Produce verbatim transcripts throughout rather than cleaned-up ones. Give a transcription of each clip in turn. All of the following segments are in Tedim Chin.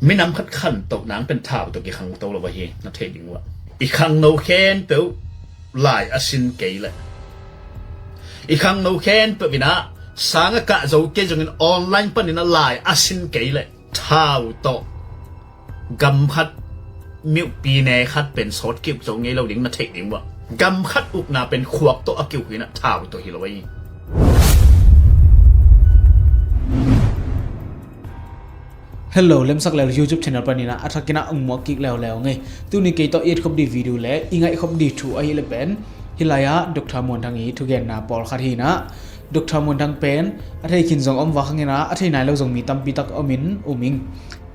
Minam khat khantoh nang pen thau tawh kikhangto lo ahi, na theih ding uh ah. I khangno khempeuh lai a sin kei leh, i khangno khempeuh in ah sang a kah zo kei zongin online panin ah lai a sin kei leh thau tawh gam khat, miupi ne khat pen sawt kiuk zo ngei lo ding na theih ding uh ah. Gam khat ukna pen khuak tawh a kiuk hi in ah, thau tawh hi lo ahi. Hello, Lemsak Lel YouTube channel panin ah a thakin ah ong muak kik leuleu ngei. Tuni kei tawh i et khop dih video le i ngaih khop dih thu ahih leh pen hih lai-ah Doctor Muan Thang i thugenna pawlkhat hi in ah, Doctor Muan Thang pen a thei khin zong om vak hang in ah, a thei nai lo zong mi tampi tak om in um ing.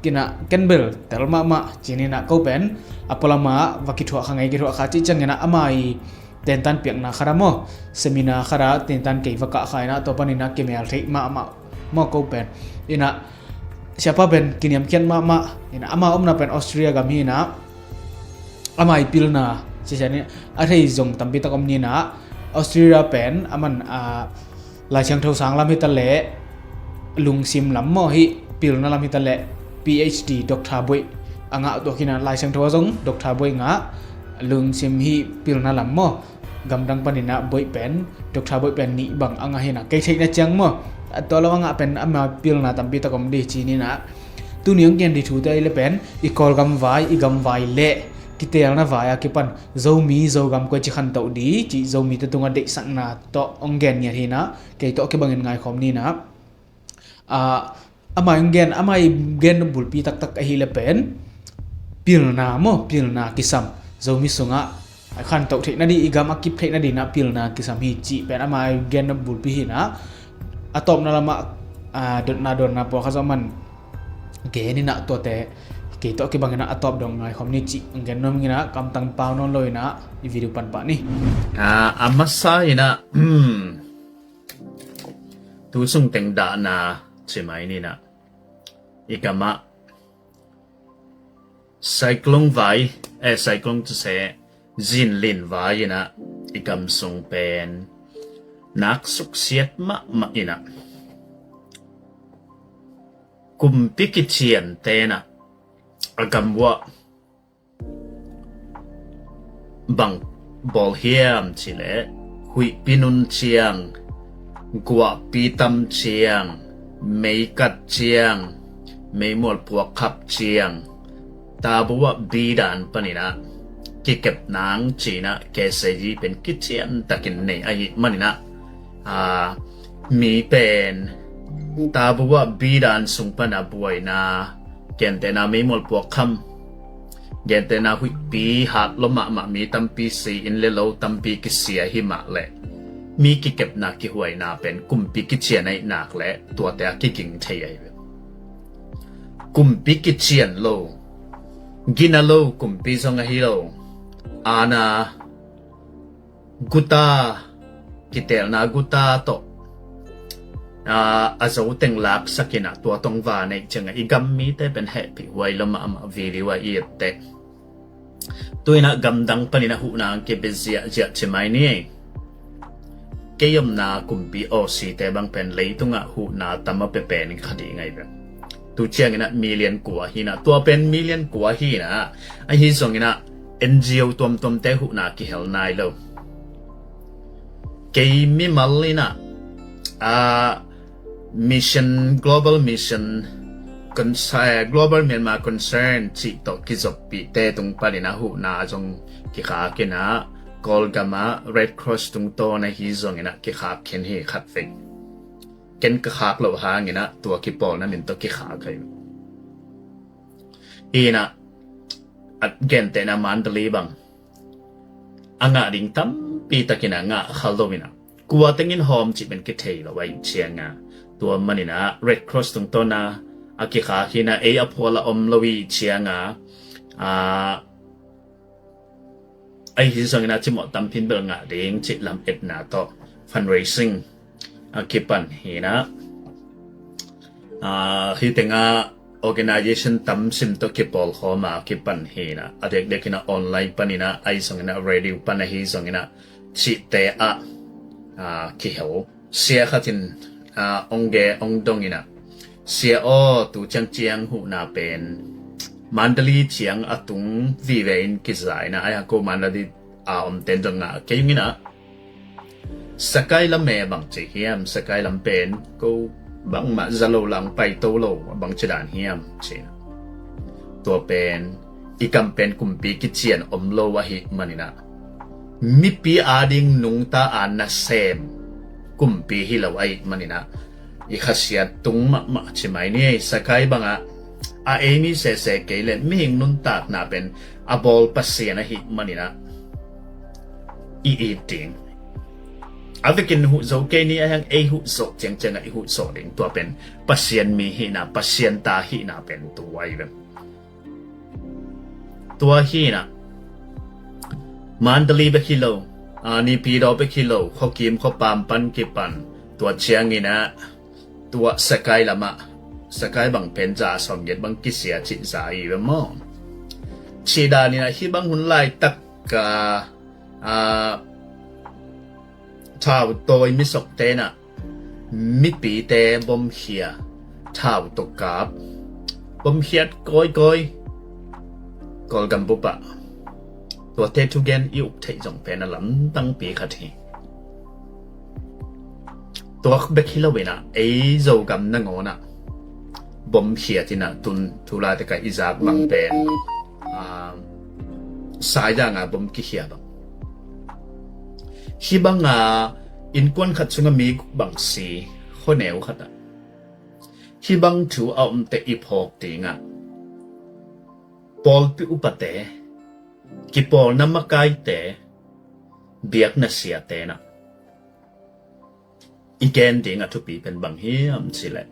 Ken ah ken bel tel mahmah ci-in ah ko pen a pualam ah va kithuah kha ngei, kithuah kha cih ciangin ah ama i tentan piakna khat ah maw, seminar khat ah tentan kei va kah kha in ah, tua panin ah kimel theih mahmah maw ko pen. In ah siapa pen kiniamkhiat mahmah. In ah ama omna pen Australia gam hi in ah, ama i pilna sisia ni a thei zong tampi tak om ni in ah, Australia pen aman a Lai Siangtho sang lam hi ta leh lungsim lam maw, hih pilna lam hi ta leh PhD, Doctor buaih a ngah tuak hi in ah, Lai Siangtho ah zong Doctor buaih ngah, lungsim hih pilna lam maw, gamdang panin ah buaih pen, Doctor buaih pen nih bang a ngah hi in ah, kei theihna ciang maw, a tua lo a ngah pen ama pilna tampi tak om dih ci-in ah. Tuni ong gen dih thute ahih leh pen i Kawlgam vai, i gam vai le kiteelna vai a kipan Zomi Zogam koi ci khantoh dih cih Zomite tungah deihsakna tawh ong gen ngiat hi in ah, kei tawh kibangin ngaikhawm ni in ah. Ah, ama i gen, ama i gen bulpi taktak ahih leh pen pilna maw, pilna kisam, Zomi sungah a khantoh theih nading, i gam a kip theih nading in ah pilna kisam hi cih pen ama i gen bulpi hi in ah, a tawpna lamah ah dotna dawnna pawlkhat zong aman gen in ah, tuate kei tawh kibangin ah a tawp dong ngaikhawm ni cih ong gen nuam ing in ah, kamtang pau nawn lo in ah i video pan pah ni. Ah, a masa in ah, hmm, tu sung teng dahna ci mai ni in ah, i gam ah cyclone vai, eh, cyclone ci se, zinlin vai in ah i gam sung pen nak suksiat mahmah in ah, kumpi kician ten ah a gam uah bang bawl hiam cih leh huihpi nun ciang, guahpi tam ciang, meikat ciang, meimual puak khap ciang, tabu ah bidan panin ah kikep nang ci-in ah, K C G pen kician takin nei ahih manin ah, ah, mi pen tabu ah bidan sung pan a buaina, gentehna meimual puak kham, gentehna huihpi hat lo mahmah, mi tampi si in le lo tampi kisia hi mah leh, mi kikepna kihuaina pen kumpi kician ahih nak leh tuate a kiging thei ahi ve. Kumpi kician lo, gina lo kumpi zong ahi lo, aana guta, kiteelna guta tawh, aa, a zo teng laksak in ah tua tawh va neih ciangah i gam mite pen hehpih huai lo mahmah, video a i et teh. Tu-in ah gamdang panin ah huhna ang kibia ziahziah ci mai ni. Kei omna kumpi Aussie-te bang pen leitungah huhna tam a pia pen kha ding ahi ve. Tu ciangin ah million kua hi in ah, tua pen million kua hi in ah, ahi zongin ah N G O tuamtuamte huhna kihel nai lo. Kei mimal in ah, ah, mission, global mission, con-, eh, Global Myanmar Concern cih tawh kizoppihte tung panin ah huhna zong kikhak in ah, Kawlgam ah Red Cross tungtawn ahi zongin ah kikhak khin hi khatvei. Ken ka khak loh hangin ah tua kipawlna min tawh kikhak ahi. Hi in ah, a gentehna Mandalay bang a ngah ding tampi takin ah ngah kha lo in ah, kua tengin hawm cih pen kithei lo ahih ciangah, tua manin ah Red Cross tungtawn a kikhak hi in ah, ei a phual a om lo ahih ciangah, aa, ahi zongin ah cimawh tampi in bel ngah ding cih lametna tawh fundraising a kipan hi in ah, aa, hih tengah organization tam sim tawh kipawlkhawm a kipan hi in ah, a dekdek in ah online panin ah, ahi zongin ah radio pan ahi zongin ah, cihte ah, aa, kihel. Sia khat in, aa, ong gen, ong dong in ah, "Sia aw, tu ciangciang huhna pen Mandalay ciang a tung vive in kiza in ah, ai ha ko Mandalay a om ten zong ngah kei ung in ah, Sagaing lam e bang ci hiam, Sagaing lam pen ko bangmah za lo lang pai to lo, bang ci dan hiam ci. Tua pen i gam pen kumpi kician om lo ahih manin ah, mipi ading nungta a nasem kumpi hi lo ahih manin ah, i khasiat tung mahmah ci mai ni. Sagaing bangah a ei mi sese kei le mihing nuntakna pen a bawl Pasian ahih manin ah, i it ding. A vekin huh zo kei ni, a hang ei huh zawh ciangciang ah i huh zawh ding. Tua pen Pasian mi hihna, Pasian ta hihna pen tua hi ve. Tua hi in ah, Mandalay bek hi lo, a, Naypyidaw bek hi lo, khuakim khuapam pan kipan, tua ciangin ah, tua Sagaing lamah, Sagaing bang pen za sawmgiat bang kisia cih za hi ve maw. Cih danin ah hih bang hun laitak a, a, thau tawi misokte in ah mipite bomkhia, thau tawh kap, bomkhiat kawikawi Kawlgam bup ah. Tuate thugen i up theih zong pen a lamdangpi khat hi. Tua bek hi lo in ah, ei Zogam nangawn ah bomkhiat in ah, tun tu laitak ah i zak bang pen, a, Saizang ah bom kikhia bang. Hih bang a innkuan khat sungah mi guk bang si, khuaneu khat ah. Hih bang thu a om teh i phawk ding ah, pawlpi upate, kipawlna makaite, biakna siate in ah i gen ding a thupi pen bang hiam cih leh,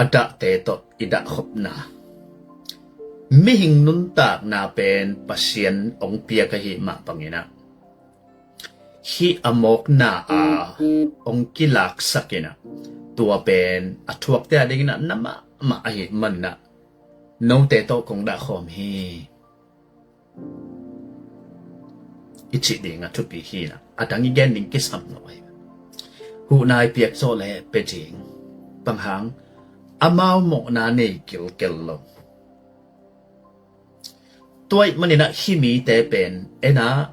a dahte tawh i dahkhopna, mihing nuntakna pen Pasian hong piak ahih mah bangin ah, hih a mawkna a hong kilaksak in ah, tua pen a thuakte adingin ah na mahmah ahih manin ah, note tawh kong dahkhawm hi, i cih ding a thupi hi in ah, a dang i gen ding kisam lo hi. Huhna i piak zawh leh pia ding, bang hang, amau mawhna nei kilkel lo. Tua ahih manin ah hih mite pen en ah,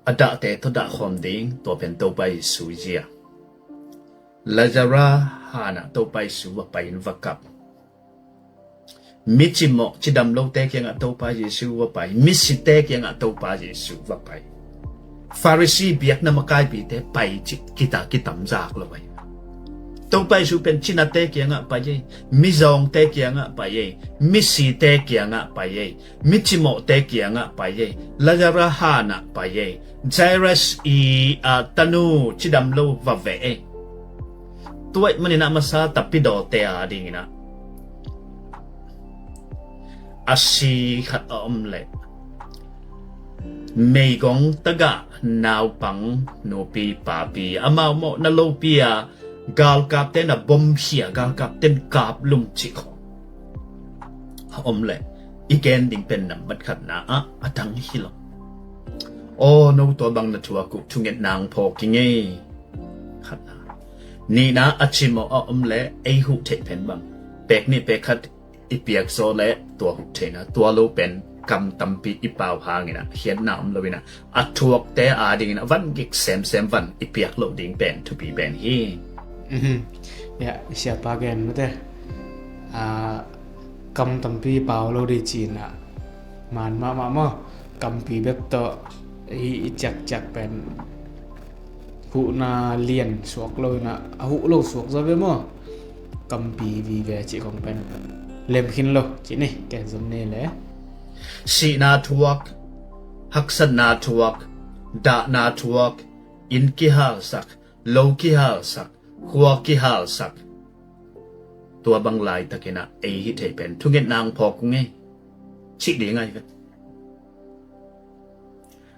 a dahte tawh dahkhawm ding, tua pen Topa Jesu zia. Lazarus han ah Topa Jesu va pai in va kap. Mi cimawh cidam lote kiangah Topa Jesu va pai, misite kiangah Topa Jesu va pai. Pharisee biakna makaipite pai cih kita kitam zak lo ahi. Topa Jesu pen cinate kiangah pai ei, mizawngte kiangah pai ei, misite kiangah pai ei, micimawhte kiangah pai ei, Lazarus hanah pai ei, Jairus i, a, tanu cidam lo va veh ei. Tua ahih manin ah masa tapidawte adingin ah a si khat a om leh, meigong tagah naupang nupi papi, amau mawhna lopi a galkapte na bomkhia, galkapte in kap lum cih khawng a om leh, i gen ding pen nambat khatna ah a dang hi lo. Aw, no tua bang na thuak uh thungetna hong phawk ing ei. Khatna. Nihna, a cimawh a om leh ei huh theih pen bang, pek nih pek khat i piak zaw leh tua huh theihna, tua lo pen kam tampi i pau hangin ah khiatna om loin ah, a thuakte adingin ah van gik semsem van i piak loh ding pen thupi pen hi. Mhm. Ya, i siapa gen mate. Ah, kam tampi pau lo ding ci-in ah, man mahmah maw, kampi bek tawh i, i ciakciak pen huhna lian suak loin ah, a huh lo suak zaw ve maw. Kampi vive cih khawng pen lem khin lo cih ni, ken zong ni le. Sihna thuak, haksatna thuak, dahna thuak, inn kihalsak, lo kihalsak, khua kihalsak. Tua bang laitakin ah ei hih theih pen thungetna hong phawk ung ei, cih ding ahi ve.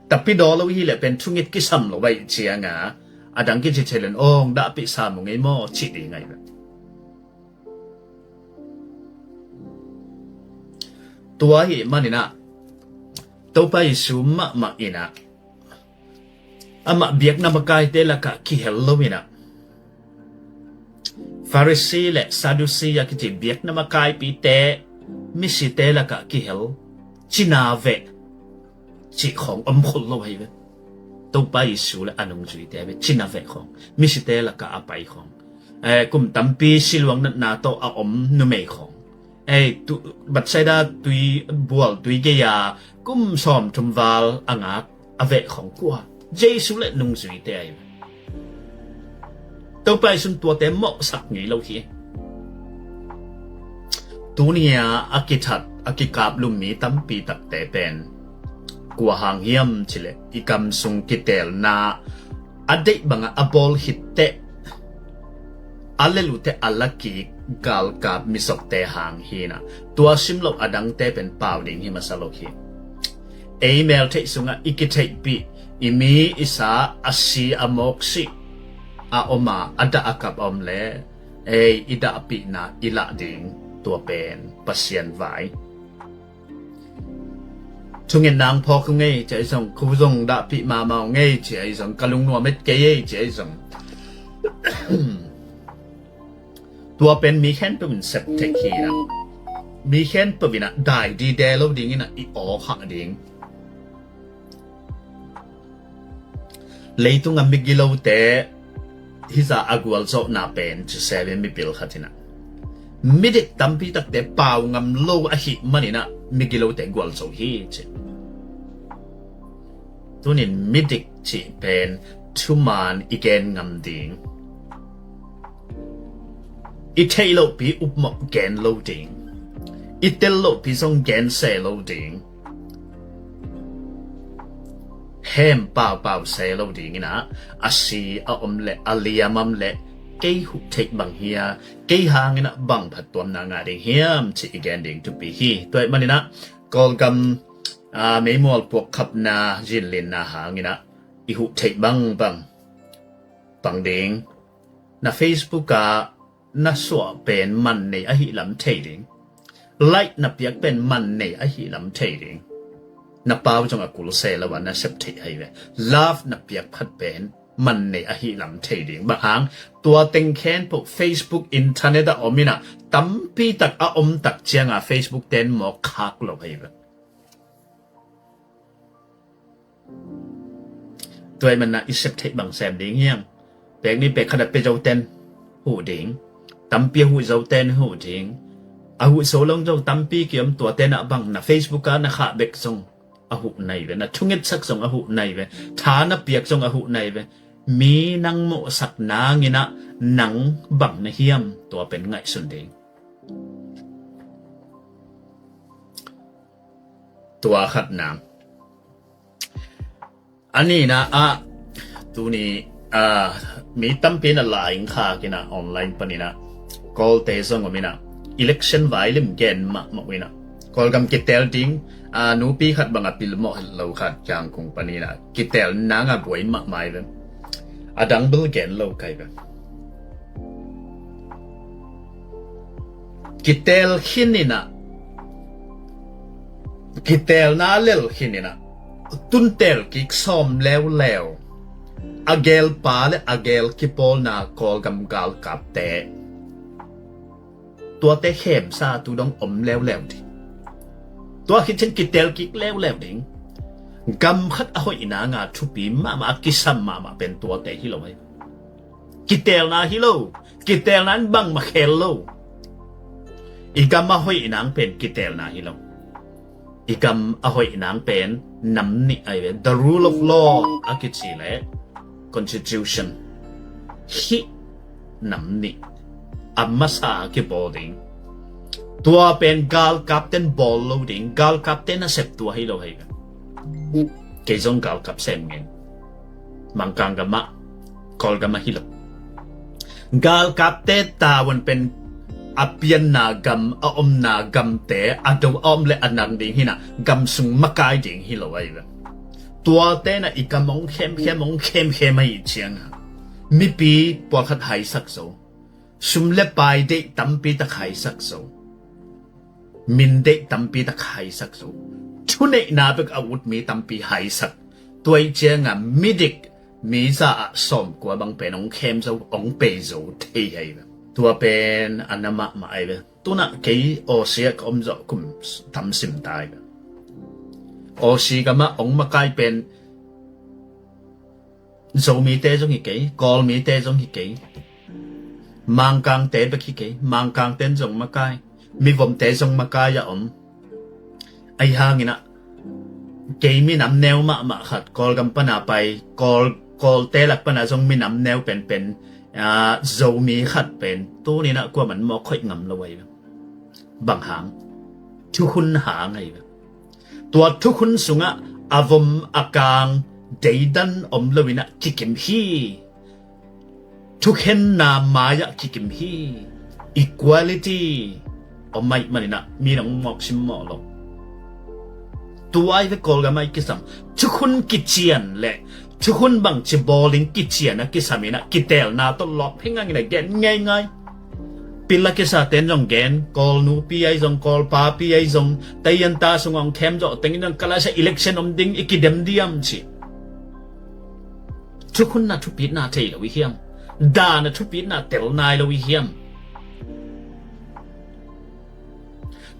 Tapidaw lo i hih leh pen thungit kisam lo ahih ciangin ah, a dang kici thei leng, aw, hong dahpih sam ung ei maw, cih ding ahi ve. Tua ahih manin ah Topa Jesu mahmah in ah, amah biakna makaite lakah kihel loin ah, Pharisee le Sadducee a kici biakna makaipite misite lakah kihel cina veh cih khawng om khol lo hi ve. Topa Jesu le a nungzuite ve cina veh khawng, misite lakah a pai khawng, eh, kum tampi siluang natna tawh a om numei khawng, ei, tu, Bethsaida tui, bual tui gei-a kum sawmthum val a ngak a veh khawng kua? Jesu le nungzuite ahi ve. Topa Jesu'n tuate mawhsak ngei lo hi. Tuni-a a kithat, a kikaplum mi tampi takte pen kua hang hiam cileh i kam sung kiteelna a deih bangah a bawl khitteh a lel uhteh a lakik galkap misokte hang hi-in ah, tua sim loh a dangte pen pau ding hi masa lo hi. Ei meltheih sungah i kitheihpih, i mi i sa, a si a mawk sih a om a, a dah a kap a om le ei i dahpihna i lah ding, tua pen Pasian vai. Thungetna hong phawk uh ngei ci-a i zong, khu zong dahpih mahmah uh ngei ci-a i zong, ka lungnuam et kei ei ci-a i zong, tua pen mi khempeuh in sep theih hi-in ah, mi khempeuh in ah dai dide lo dingin ah i aw khah ding. Leitung a migilote hizah a gualzawhna pen ci se ve, mipil khat in ah, midik tampi takte pau ngam lo ahih manin ah migilote gualzo hi ci. Tunin midik cih pen thuman i gen ngam ding, i theih lohpi upmawh gen lo ding, i tel lohpi zong gen se lo ding, hem paupau se lo dingin ah, a si a om le a liam a om le kei huh theih bang hi-a, kei hangin ah bang phattuamna ngah ding hiam cih i gen ding thupi hi. Tua ahih manin ah Kawlgam, aa, meimual puakkhapna zinlinna hangin ah i huh theih bangbang pang ding. Na Facebook ah na suah pen man nei ahih lam thei ding. Like na piak pen man nei ahih lam thei ding. Na pau zong a kul se lo a na sep theih ahi ve. Love na piak phat pen man nei ahih lam thei ding. Bang hang, tua teng khempeuh Facebook, internet ah om in ah, tampi tak a om tak ciang a Facebook ten mawk khak lo ahi ve. Tua ahih manin ah i sep theih bang sem ding hiam? Pek nih pek khat a pia zoten huh ding, tampi a huh zoten huh ding. A huh so lo zong tampi kiom, tuaten ah bang na Facebook ah na khah bek zong a huh nai ve, na thungetsak zong a huh nai ve, tha na piak zong a huh nai ve. Mi nang mawhsak nangin ah nang bang na hiam, tua pen ngaihsun ding. Tua khat nang. A nihna ah, tuni, ah, mi tampi in ah la-in khak in ah online panin ah, Kawlte zong om in ah, election vai lim gen mahmah uh in ah, Kawlgam kiteel ding, ah, nupi khat bang a pilmawh lo khat Yangon panin ah kiteel nang a buai mahmah hi ve. A dang bel gen lo ka hi ve. Kiteel khin in ah, kiteelna lel khin in ah, tun teel kik sawm leuleu, a geelpa le a geel kipawlna Kawlgam galkapte, tuate khemsa tu dong om leuleu ding. Tua khit ciang kiteel kik leuleu ding. Gam khat a hoih nanga thupi mahmah, a kisam mahmah pen tuate hi lo hi. Kiteelna hi lo. Kiteelna in bangmah khel lo. I gam a hoih nang pen kiteelna hi lo. I gam a hoih nang pen nam nih ahi ve. The rule of law a kici le constitution, hih nam nih a masa a kibawl ding. Tua pen galkapten bawl lo ding. Galkapten a sep tua hi lo hi. Kei zong galkap sem ngen. Mangkang gamah, Kawlgamah hi lo. Galkapte tavuan pen a pianna gam, a omna gamte a do a om le a nang ding hi in ah, gam sung makai ding hi lo ahi ve. Tuate in ah i gam hong khemkhem, hong khemkhem ahih ciang a, mipi pawlkhat haisak zo. Sum le pai deih tampi tak haisak zo. Min deih tampi tak haisak zo. Thuneihna bek a ut mi tampi haisak. Tua ahih ciang a midik, mi za ah sawmkua bang pen hong khem zo, hong pei zo thei hi ve. Tua pen a na mahmah ahi ve. Tunah kei Aussie ah ka om zawh kum tam sim ta ahi ve. Aussie gamah ong makai pen Zomite zong hi kei, Kawlmite zong hi kei, Mangkangte bek hi kei, Mangkangten zong makai, Mivomte zong makai a om. Ahi hanginah kei minam neu mahmah khat, Kawlgam pana pai, Kawl, Kawlte lak pana zong minam neu penpen, aa, Zomi khat pen tuninah kuaman mawk khoih ngam lo ahi ve. Bang hang? Thukhun hang ahi ve. Tua thukhun sungah a vom a kang deidan om loinah kikim hi. Thukhenna mai-ah kikim hi. Equality om aih maninah mi nong mawk simmawh lo. Tua ahi ve Kawlgam ah i kisam thukhun kician le thukhun bangci bawlin kician a kisaminah kiteelna tawh lawp hi nganginah gen ngeingai. Pil a kisaten zong gen, Kawlnupi ahi zong, Kawlpapi ahi zong, teianta sungah ong khem zawh tengin zong kalasia election om ding i kidem diam ci. Thukhun na thupitna thei lo i hiam? Dan a thupitna tel nai lo i hiam?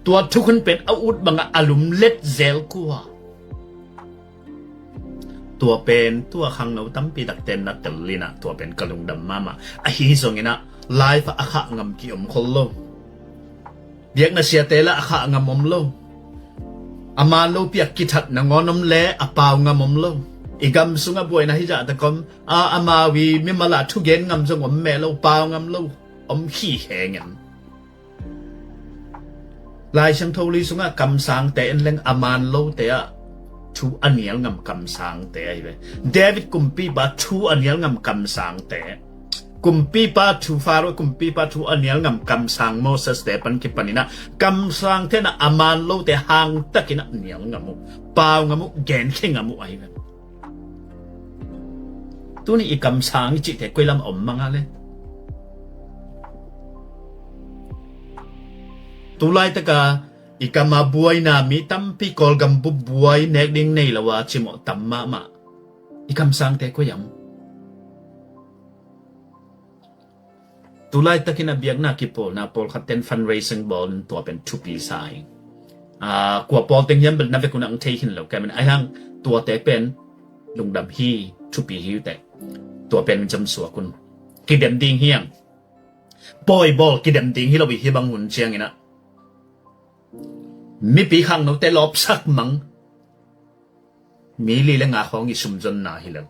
Tua thukhun pen a ut bangah a lum let zel kua? Tua pen tua khangno tampi takte na tel inah tua pen ka lungdam mahmah. Ahi zonginah life ah a khah ngam ki om khol lo. Biakna siate lah a khah ngam om lo. A man lopi a kithat nangawn om le a pau ngam om lo. I gam sungah buaina hizah tak om a, amau i mimal ah thugen ngam zong om meh lo, pau ngam lo. Om hi hengem. Lai Siangtho Li sungah kamsangte en leng a man lote ah thu a nial ngam kamsangte ahi ve. David kumpipa thu a nial ngam kamsangte. Kumpipa thu, Faro kumpipa thu a nial ngam kamsang Moses te pan kipaninah kamsangte na a man lote hangtakinah nial ngam uh, pau ngam uh, genkhe ngam uh ahi ve. Tuni i kamsang i cihte koi lam a om manga le? Tulaitaka i kama buaina mi tampi Kawlgam bup buai nek ding nei lo a cimawh tam mahmah. I kamsangte koi am? Tulaitakin a biakna kipawlna pawlkhat ten fundraising bawl in tua pen thupi sa hi. Aa, kua pawl teng hiam bel na vek unah ang thei hin lo ka men aihang tuate pen lungdam hi, thupi hi uh teh. Tua pen min cam suak un. Kidem ding hiang. Pawi bawl kidem ding hi lo i hi bang hun cianginah mipi khangnote lawpsak mang. Mi li le nga khawng i sumzonna hi lo.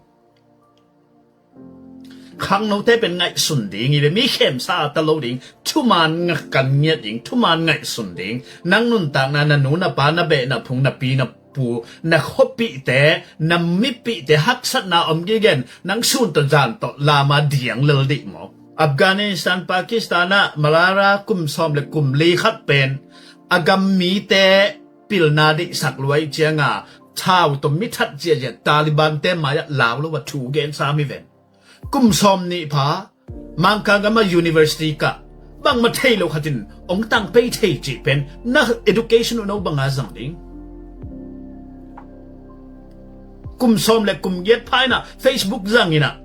Khangnote pen ngaihsun ding i ve, mi khemsa ta lo ding, thuman ngak kan ngiat ding, thuman ngaihsun ding. Nang nuntakna, na nu na pa, na beh na phung, na pi na pu, na khuapihte, na mipihte haksatna om kigen, nang sun tawh zan tawh lama diang lel dih maw? Afghanistan, Pakistan ah Malala kum sawm le kum li khat pen a gam mite pilna deihsak luai cianga thau tawh mithat ziazia Taliban te mai-ah lau lo a thu gen sam hi ven. Kum sawm nih pha Mangkang gama university kah bangma thei lo khatin ong tang pei thei cih pen na education uh no banga zang ding. Kum sawm le kum giat pha inah Facebook zang inah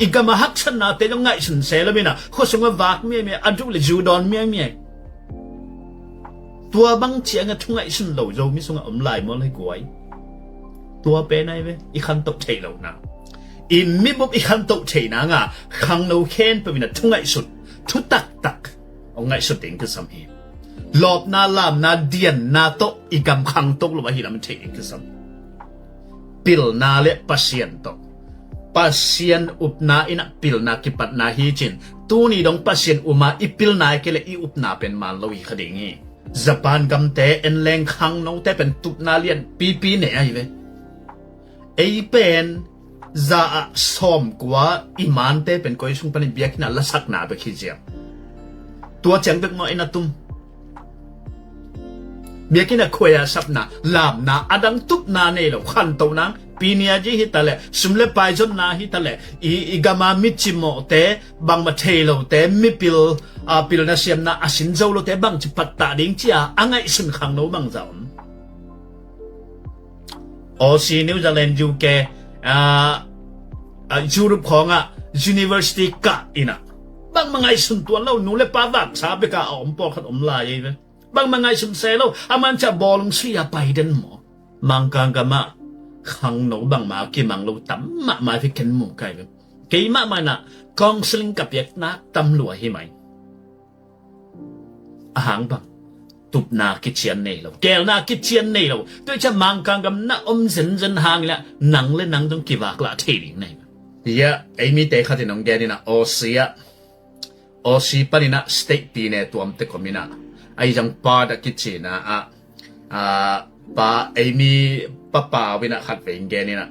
i gama haksatnate zong ngaihsun se lo inah khuasungah vak miaimia a duh le zu dawn miaimia. Tua bang ciangah thu ngaihsun lo Zomi sungah om lai mawl hi guai. Tua pen ai ve i khantoh theih lohna. I mibup i khantoh theihna nga khangno khenpeuh inah thu ngaihsut, thu taktak ong ngaihsut ding kisam hi. Lawpna, lamna, dianna tawh i gam khangto lo ahi lam thei ding kisam. Pilna le Pasian tawh, Pasian upna inah pilna kipatna hi cin. Tuni dong Pasian uma i pilna i kei le i upna pen man lo hi kha ding hi. Japan gamte en leng khangnote pen tupna lian pipi ne ahi ve. Ei pen za ah sawmkua i mante pen koi sung panin biakinn ah lasakna bek hi ziam. Tua ciang bek maw in a tum. Biakinn ah khuai ah sapna, lamna, a dang tupna nei lo, khantoh nang, piniaji hi ta leh, sum le pai zonna hi ta leh, i, i gama mi cimawhte, bangma thei lote, mipil, a, pilna siamna a sin zo lote bangci pattah ding cia a ngaihsun khangno bangza om. Aussie, New Zealand, U K, a, a, Europe khawngah university kah inah Bangmah ngaihsun tuan lo, nu le pa vaksa beka a om pawlkhat om lai ei ve. Bangmah ngaihsun se lo, a man ciah bawlung sui a pai den maw? Mangkang gamah khangno bangmah a kimang lo tam mahmah hi ken mu kai ve. Keimah manah counseling ka piak nak tam lua hi mai. Ahang bang, tupna kician nei lo, keelna kician nei lo. Tua ciah Mangkang gam na om zenzen hang inah nang le nang dong kivak lah thei ding nei. Ia, ei mite khat in hong gen inah Aussie ah, Aussie paninah state pine tuamte kom inah, ahi zong Perth a kicina ah, ah, pa, ei mi papa uh inah khat vei gen inah,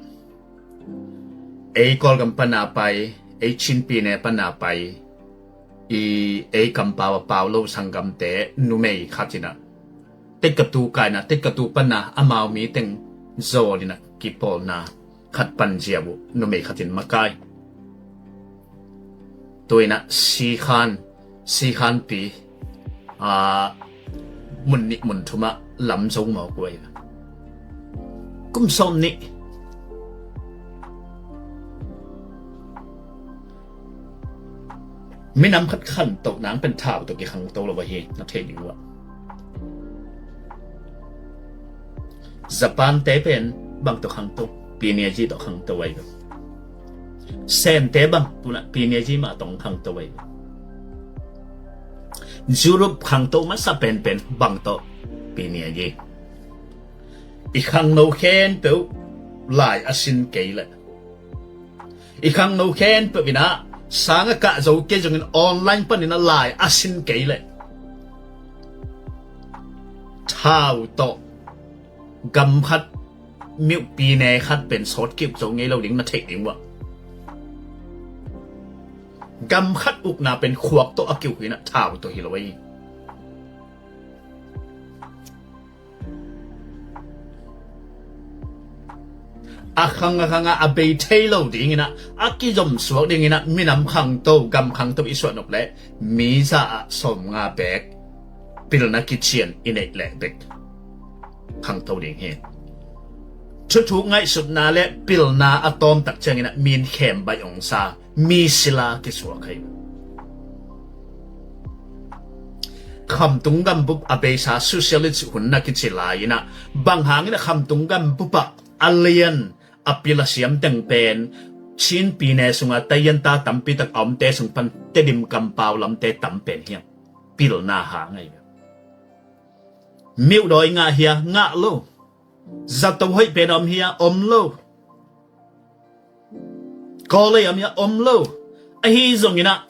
ei Kawlgam pana pai, ei Chin pine pana pai, i ei kampau a pau lo sanggamte numei khat inah tekkatu kaina, tekkatu pana amau mi teng zawl inah kipawlna khat pan ziau uh numei khat in makai. Tu inah Sikhan, Sikhanpi, ah, mun nih mun thumah lam zo mawk uh ahi. Kum sawm nih. Minam khat khantoh nang pen thau tawh kikhangto lo ahi, na thei ding uh ah. Japan te pen bang tawh khangto, piniaji tawh khangto ahi. Sente bang tunah piniaji mah tawh khangto ahi. Europe khangto masa penpen bang tawh, piniaji. I khangno khempeuh lai a sin kei leh, i khangno khempeuh inah sang a kah zo kei zongin online paninah lai a sin kei leh, thau tawh gam khat miuh pine khat pen sawt kiuk zo ngei lo ding na theih ding uh ah. Gam khat ukna pen khuak tawh a kiuk inah thau tawh hi lo ahi. A khang a khang a, a bei thei lo ding inah, a kizom suak ding inah minam khangto, gam khangto i suah nop leh mi za ah sawmnga bek pilna kician i neih leh bek khangto ding hi. Thuthuk ngaihsutna le pilna a tawm tak ciang inah min khem baih ong sa, mi sila kisuak hi. Khamtung gambup a beisa socialist hun na kici lai inah, bang hang inah Khamtung gambup ah a lian a pil a siam teng pen Chin pine sunga Tayanta tampi tak a omte sung pan Tedim kampau lamte tam pen hiam? Pilna hang ahi. Miuh dawi ngah hia? Ngah lo. Zato hoih pen a om hia? Om lo. Kawlei a om hia? Om lo. Ahi zong inah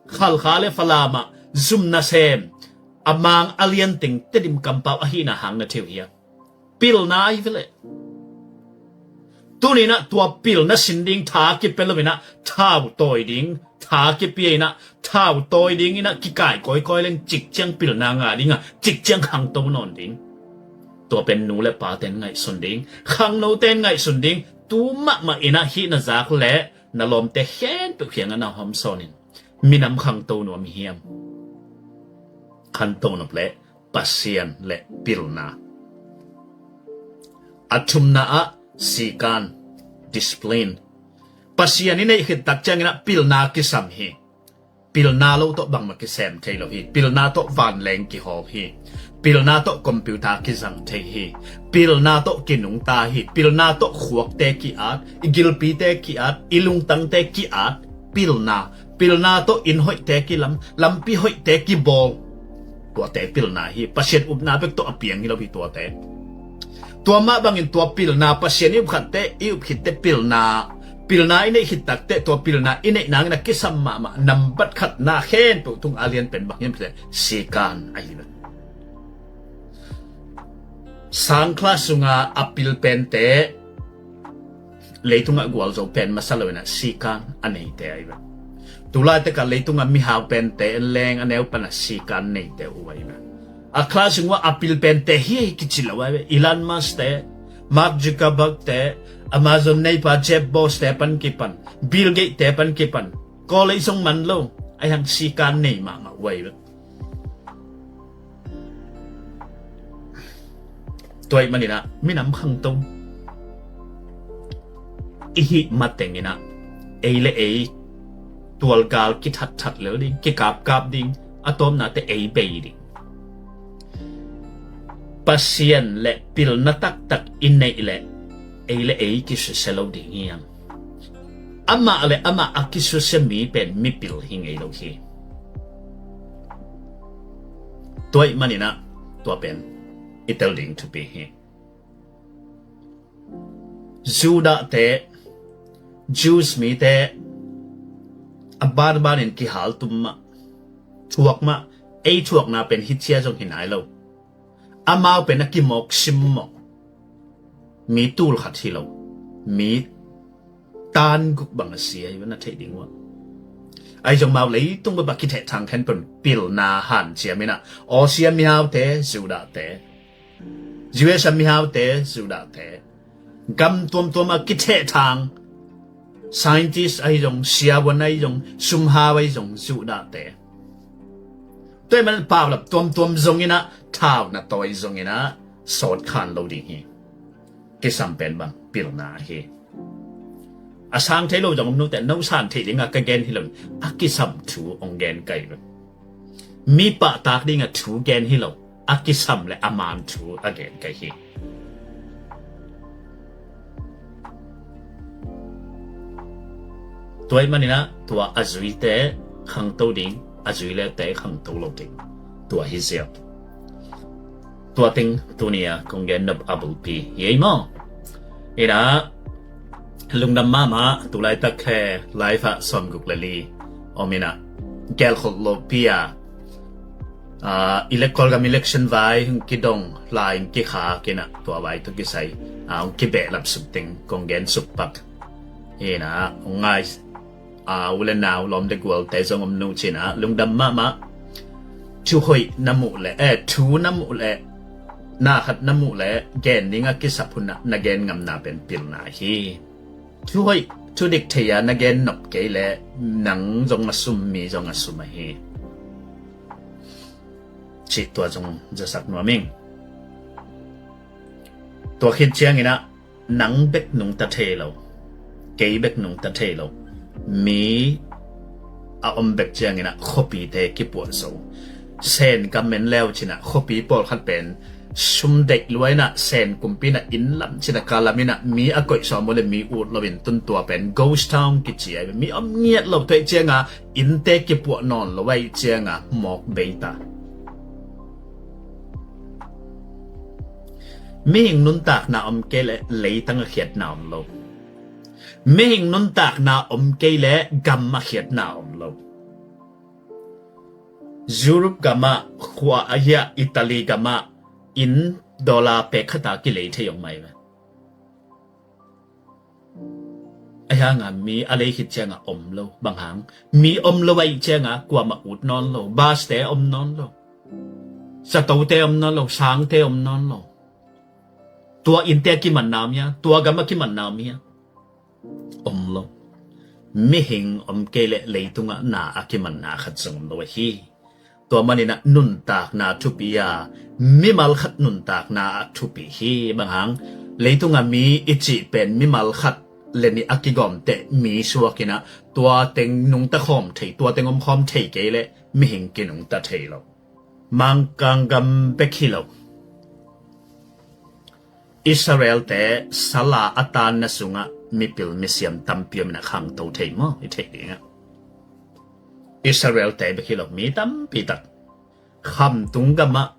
Khalkha le Falam ah zum nasem a mang a lian teng Tedim kampau ahihna hang na thei uh hia? Pilna ahi ve leh. Tuni inah tua pilna sin ding tha kipia lo inah thau tawi ding tha kipia inah, thau tawi ding inah kikai kawikawi leng cik ciang pilna ngah ding a, cik ciang khangto nawn ding. Tua pen nu le pate'n ngaihsun ding, khangnote'n ngaihsun ding. Tu mahmah inah hih na zak leh na lawmte khempeuh kiangah na hawmsawn in, minam khangto nuam i hiam? Khangto nop leh Pasian le pilna. A thumna ah sikan, discipline. Pasian i neih khit tak ciang inah pilna kisam hi. Pilna lo tawh bangmah kisem thei lo hi. Pilna tawh vanleng kihawl hi. Pilna tawh computer kizang thei hi. Pilna tawh kinungta hi. Pilna tawh khuakte ki-at, i gilpite ki-at, i lungtangte ki-at. Pilna. Pilna tawh inn hoihte kilam, lampi hoihte kibawl. Tuate pilna hi. Pasian upna bek tawh a piang hi lo hi tuate. Tua mah bangin tua pilna, Pasian i up khatte, i up khitte pilna, pilna i neih khit takte tua pilna i neih nangin a kisam mahmah nambat khatna khempeuh tung a lian pen bang hiam cih leh sikan ahi lo. Sangkhla sunga a pil pente leitungah gualzo pen masa lo inah sikan a neite ahi ve. Tulaitak ah leitungah mihau pente en leng a neu pan a sikan neite uh ahi ve. A khla sung uah a pil pente hi ahi kici lo ahi ve. Elon Musk te, Mark Zuckerberg te, Amazon neipa Jeff Bezos te pan kipan, Bill Gates te pan kipan, kawlei zong man lo, ahi hang sikan nei mahmah uh ahi ve. Tua ahih manin ah minam khangto i hih mateng in ah ei le ei tualgal kithatthat lel ding, kikapkap ding, a tawpnate ei bei ding. Pasian le pilna taktak i neih leh ei le ei kisusia lo ding hiam? Amah le amah a kisusia mi pen mipil hi ngei lo hi. Tua ih maninah tua pen i tel ding thupi hi. Judahte, Jews mite a banbanin kihaltum mah, thuak mah, ei thuakna pen hi cia zong hi nai lo. Amau pen a kimawk simmawh mi tul khat hi lo, mi tan guk bang a si ahi na theih ding uh. Ahi zong mau leitung baba kithehthang khen pen pilna hanciam inah Asia mihaute, Judahte, U S A mihaute, Judahte, gam tuamtuam a kithehthang, scientist ahi zong, siavuan ahi zong, sumhau ahi zong, Judahte. Tua ih man paulap tuamtuam zonginah, thauna tawi zonginah sawt khan lo ding hi. Kisam pen bang pilna hi. A sang thei lo zong om note, no san thei dinga ka gen hi lo, a kisam thu ong gen kai lo. Mi pahtak dinga thu gen hi lo, a kisam le a man thu a gen kai hi. Tua ih maninah tua a zuite khangto ding, a zui lete khangto lo ding, tua hi ziau. Tua teng tuni a kong gen nop a bulpi hi ei maw? Inah lungdam mahmah. Tulaitak khe live ah sawmguk le li om inah, gelkholh lopi a, ah, elec-, Kawlgam election vai hong kidong, lai hong kikhak inah, tua vai tawh kisai, ah, hong kibehlap suk teng kong gen suk pak. Inah hong ngai, ah, u le nau, lawm le gualte zong om nu cinah lungdam mahmah. Thu hoih na muh leh, eh, thu na muh leh, na khat na muh leh gen ding a kisap hunah na gen ngamna pen pilna hi. Thu hoih, thu dik thei a na gen nop kei leh nang zong a sum, mi zong a sum ahi. Cih tua zong zasak nuam ing. Tua khit cianginah nang bek nungta thei lo, kei bek nungta thei lo, mi a om bek cianginah khuapite kipuah zo. Sen ka men leu cinah khuapi pawlkhat pen sum deih lua inah, Sen kumpi inah inn lam cinah, ka lam inah mi a koih sawm uh le mi ut loin tun tua pen ghost town kici ahi ve. Mi om ngiat lo, tua ih cianga innte kipuah nawn lo ahih cianga mawk beita. Mihing nuntakna om kei leh leitang a khiatna om lo. Mihing nuntakna om kei leh gam a khiatna om lo. Europe gamah, khua ahi a Italy gamah inn dollar pek khata kilei thei om mai ve. Ahi hanga mi a lei khit cianga om lo. Bang hang? Mi om lo ahih cianga kuamah ut nawn lo. Bus te om nawn lo. Satote om nawn lo. Sangte om nawn lo. Tua innte a kimanna om hia? Tua gam a kimanna om hia? Om lo. Mihing om kei leh leitungah na a kimanna khat zong om lo ahi. Tua maninah nuntakna thupi a, mimal khat nuntakna a thupi hi. Bang hang? Leitunga mi i cih pen mimal khat le nih a kigawmteh mi suakinah tua teng nungta khawm thei, tua teng om khawm thei kei leh mihing kinungta thei lo. Mangkang gam bek hi lo. Israelte sala a tanna sungah mipil misiam tampi om inah khangto thei maw? I theih dingah Israelte bek hi lo, mi tampi tak. Khamtung gamah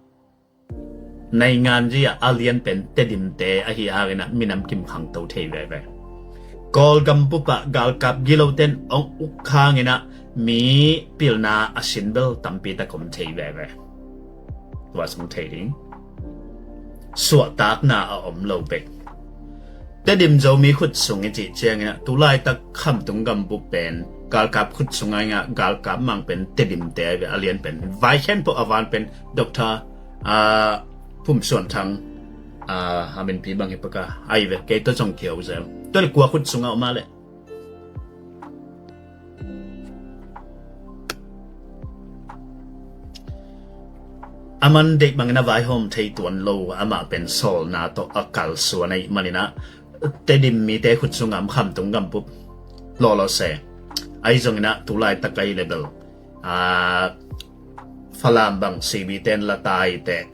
naingan zi ah a lian pen Tedimte ahi hanginah minam kim khangto thei veve. Kawlgam bupah galkap giloten ong uk hanginah mi pilna a sinbel tampi tak om thei veve. Tua sung thei ding. Suahtakna a om lo bek. Tedim Zomi khut sung i cih cianginah tulaitak Khamtung gambup pen galkap khut sung ahi ngah, galkap mang pen Tedimte ahi ve, a lian pen. Vaikhen pawh a van pen Doctor, ah, Phum Suan Thang, ah, a minpi bang hi paka ahi ve, kei tawh zong kiho zel. Tua le kua khut sungah om a leh. A man deih bangin a vaihawm thei tuan lo, amah pen sawlna tawh a kalsuan ahih maninah Tedim mite khut sungah om Khamtung gambup lawlawse. Ahi zongin ah tulaitak ahi le bel, aa, Falam bang C B ten la tai teh,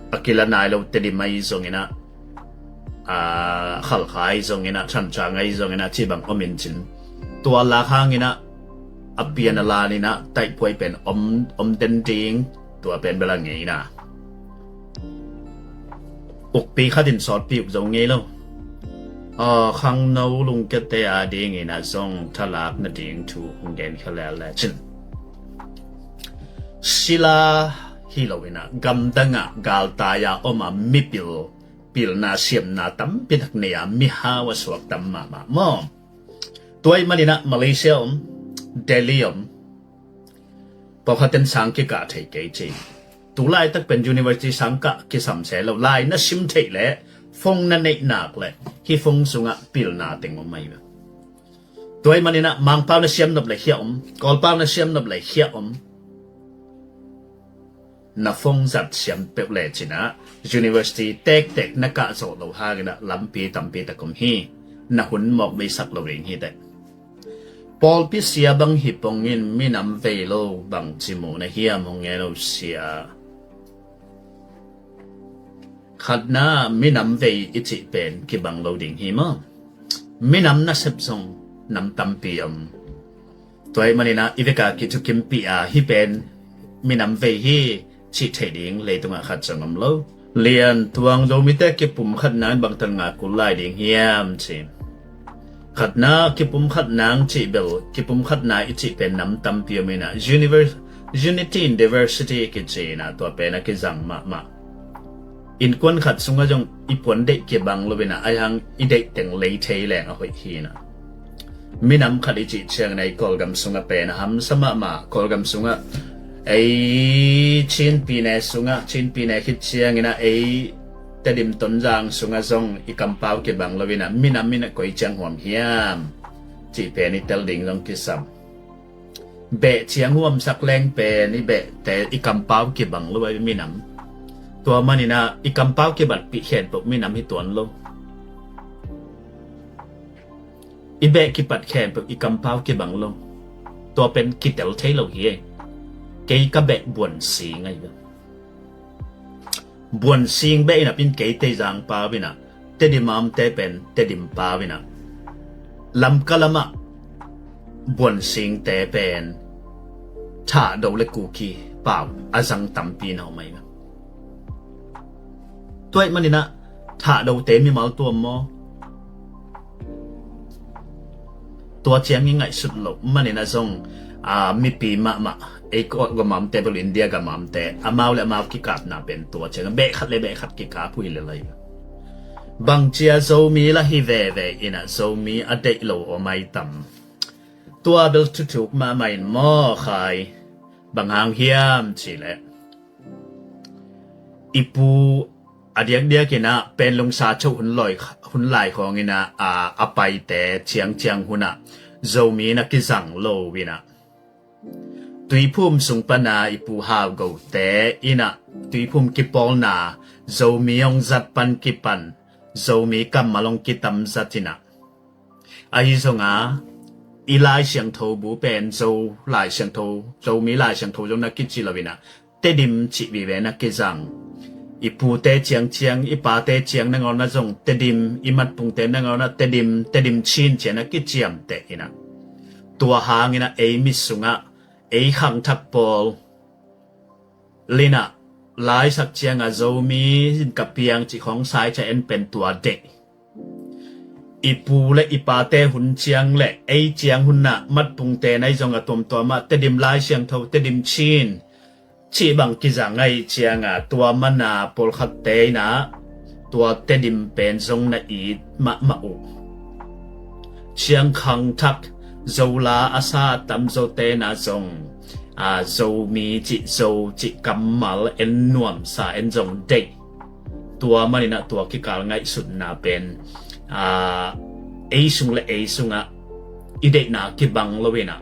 a kila nai lo Tedim ahi zongin ah, aa, Khalkha ahi zongin ah, Thanchang ahi zongin ah, cih bang om in cin. Tua lak hangin ah a pian a lan in ah taihpuai pen om, om den ding, tua pen bel a ngei na. Ukpi khat in sawtpi uh zo ngei lo. Aa, khangno lungkiate a dingin ah zong thalak nading thu hong gen kha lel le cin. Sila hi lo in ah gamdang ah galtai a om a mipil pilna siamna tampi tak nei a mihau a suak tam mahmah maw. Tua ahih manin ah Malaysia om, Delhi om, pawlkhat ten sang kikah thei kei ci. Tulaitak pen university sang kah kisam se lo, lai na sim theih leh phone na neih nak leh hih phone sungah pilna teng om ahi ve. Tua ahih manin ah Mangpau na siam nop leh hiah om, Kawlpau na siam nop leh hiah om. Na phone zat siam peuh le cin ah university tektek na kah zawh loh hangin ah lampi tampi tak om hi. Na hun mawk beisak lo ding hi teh. Pawlpi sia bang hi pongin minam vei lo bangci mu na hiam hong ngen uh sia. Khatna, minam vei i cih pen kibang lo ding hi maw. Minam nasep zong nam tampi om. Tua ahih manin ah i vek a kithukimpih a hih pen minam vei hi cih theih ding leitungah khat zong om lo. Lian Tuang, Zomite kipumkhat nang bangtan ngah kul lai ding hiam ci. Khatna, kipumkhat nang cih bel, kipumkhatna i cih pen nam tampi om in ah, univer-, unity in diversity kici in ah, tua pen a kizang mahmah. Innkuan khat sungah zong i puan deih kibang lo in ah, ahi hang i deih teng lei thei leng a hoih hi in ah. Minam khat i cih ciangin ah i Kawlgam sungah pen a hamsa mahmah, Kawlgam sungah ei Chin pyine sungah, Chin pyine khit ciangin ah ei Tedim Tonzang sungah zong i kampau kibang lo in ah, minam in ah koi ciang huam hiam cih pen i tel ding zong kisam. Beh ciang huamsak leng pen i behte i kampau kibang lo a i minam. Tua manin ah i kampau kibatpih khempeuh minam hi tuan lo. I beh kipat khempeuh i kampau kibang lo. Tua pen kitel thei lo hi. Kei ka beh buan sing ahi ve. Buan sing beh in ah pin kei Teizang pau in ah, Tedim a omte pen Tedim pau in ah, Lamka lamah buan singte pen Thahdo le Kuki pau a zang tampi na om ahi ve. Tua ahih manin ah Thahdote mimal tuam maw? Tua ciang i ngaihsut loh manin ah zong, aa, mipi mahmah, ei Kawlgam a omte bel India gam a omte, amau le amau kikapna pen tua ciang beh khat le beh khat kikap uh hi lel ahi. Bangci a Zomi la hi veve in ah Zomi a deih lo om ahi tam. Tua bel thuthuk mahmah in maw khai. Bang hang hiam cih leh i pu a diakdiak in ah Panglong sa choh hun lai, hun lai khawng in ah, a, a paite ciangciang hun ah Zomi na kizang lo in ah, Tuiphum sung pan a i Pu Hau Gote in ah Tuiphum kipawlna Zomi hong zat pan kipan Zomi kammal hong kitam zat in ah, ahi zong a, i Lai Siangtho bu pen Zo Lai Siangtho, Zomi Lai Siangtho zong na kici lo in ah, Tedim cih vive na kizang. I pute ciangciang, i pate ciang nangawn ah zong Tedim, i matpungte nangawn ah Tedim, Tedim Chin ci a na kiciamteh in ah, tua hang in ah ei mit sungah ei khangthak pawl in ah laisak ciang a Zomi in ka piang cih khawng saicia en pen tua deih. I pu le i pate hun ciang le ei ciang hun ah matpungte na i zong a tuamtuam ah Tedim Lai Siangtho, Tedim Chin cih bang kizang ahih ciang a, tua man a pawlkhatte in ah tua Tedim pen zong na it mahmah uh. Ciang khangthak Zola a sa a tam Zote in ah zong, a, Zomi cih, Zo cih kammal en nuamsa en zong deih. Tua man in ah tua kikal ngaihsutna pen, a, ei sung le ei sungah i deihna kibang lo in ah,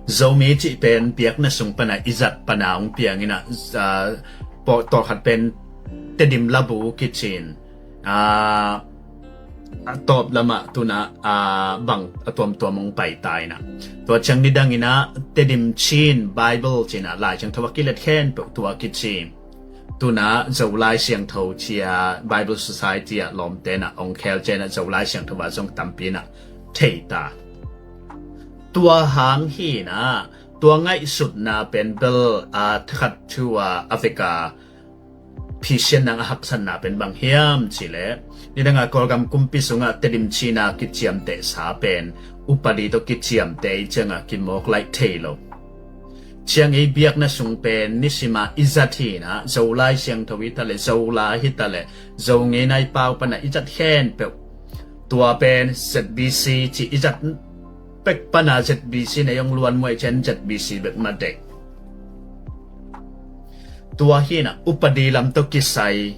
Zomi cih pen biakna sung pan a i zat pan a hong piang in ah, a, paw-, tawlkhat pen Tedim Labu kici in, a, a tawp lamah tunah a bang a tuamtuam hong paita inah, tua ciang nidang inah Tedim Chin Bible cinah Lai Siangtho a kilet khempeuh tua kici. Tunah Zolai Siangtho cia Bible Society ah lawmte inah hong khel cianah Zolai Siangtho ah zong tampi inah theita. Tua hang hinah tua ngaihsutna pen bel a thakhat thu a a veka phisian nang a haksatna pen bang hiam cileh, nidanga Kawlgam kumpi sungah Tedim Chin a kiciamtehsa pen upadi tawh kiciamteh i cianga kimawk laih thei lo. Ciang ei biakna sung pen nisima i zat hinah Zolai Siangtho hitaleh, Zola hitaleh, Zo ngeina i pau pana i zat khempeuh. Tua pen Z B C ci i zat pek pana Z B C na i hong luan muai cian Z B C bek ma deih. Tua hinah upadi lam tawh kisai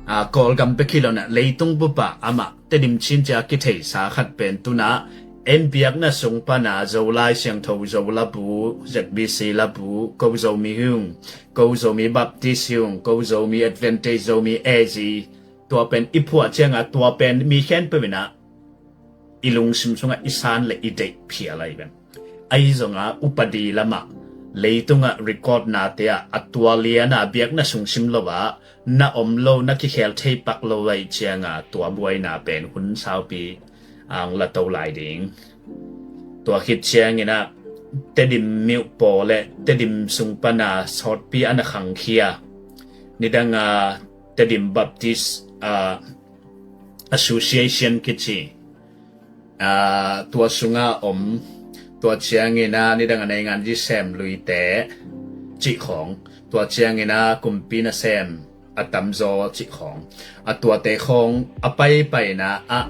a Kawlgam bek hi lo inah leitung bup ah amah Tedim Chin cia kitheisa khat pen tunah en biakna sung pana Zolai Siangtho, Zo labu, Z B C labu, ko Zomi hi ung, ko Zomi Baptist hi ung, ko Zomi Adventist, Zomi A Z, tua pen i phuah cianga tua pen mi khempeuh inah i lungsim sungah i san le i deih phial ahi ven. Ahi zonga upadi lamah leitungah record nate ah a tua liana biakna sung sim lo ah na om lo, na kikhel thei pak lo ahi cianga tua buaina pen hun saupi ang la to lai ding. Tua khit cianginah Tedim miuh paw le Tedim sung pana sawtpi a na khangkhia nidanga Tedim Baptist a Association kici, aa, tua sunga om, tua ciangina nidanga neingan zi sem luite cih khawng, tua ciangina kumpi nasem a tamzaw cih khawng, a tuate khawng a paipaina ah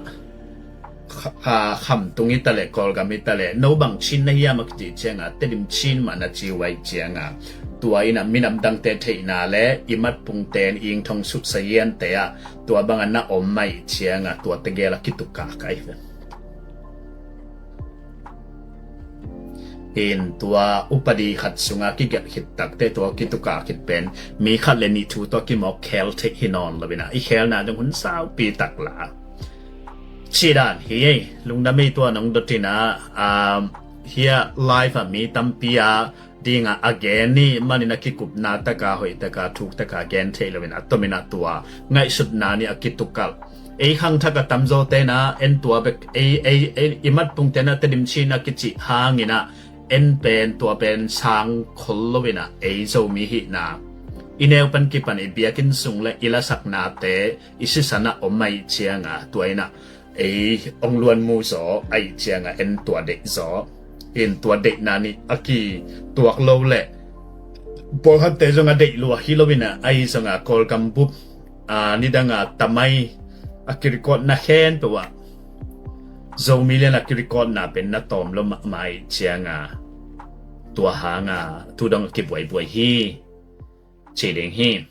kha-, kha-, khamtung i taleh, Kawlgam i taleh, no bang Chin na hiam a kici cianga, Tedim Chin mah na ci uh aih cianga, tua ina minam dangte theihna le i matpungten ingthong sutsa iante ah tua banga na om maih cianga tua tegel a kitukak ahi ve. In tua upadi khat sunga kigelh khit takte tua kitukak khit pen mi khat le nih thu tua kimawk khel theih hi nawn lo ina, i khelna dong hun saupi tak la. Cidan hi ei, lungdam ei tua nong dot ina, um, hia live a mi tampi a dinga a gen ni manin a kikupna taka, hoih taka, thuk taka gen thei lo ina, tomin a tua ngaihsutna ni a kitukalh. Ei khangthak a tamzaw tena en tua bek, ei, ei, ei, i matpung tena Tedim Chin a kici hangina en pen tua pen sang khol lo ina, ei Zomi hihna i neu pan kipan i biakinn sung le i lasaknate i sisan a om aih cianga, tua ina ei ong luan mu zaw aih cianga en tua deih zaw. In tua deihna ni a kituak lo le pawlkhatte zong a deih lua hi lo ina, ahi zonga Kawlgam bup, a, nidanga tamai a kirecord na khen peuh ah Zomi lian a kirecord na pen na tawm lo mahmah aih cianga, tua hanga tu dong a kibuaibuai hi. Ci ding hi.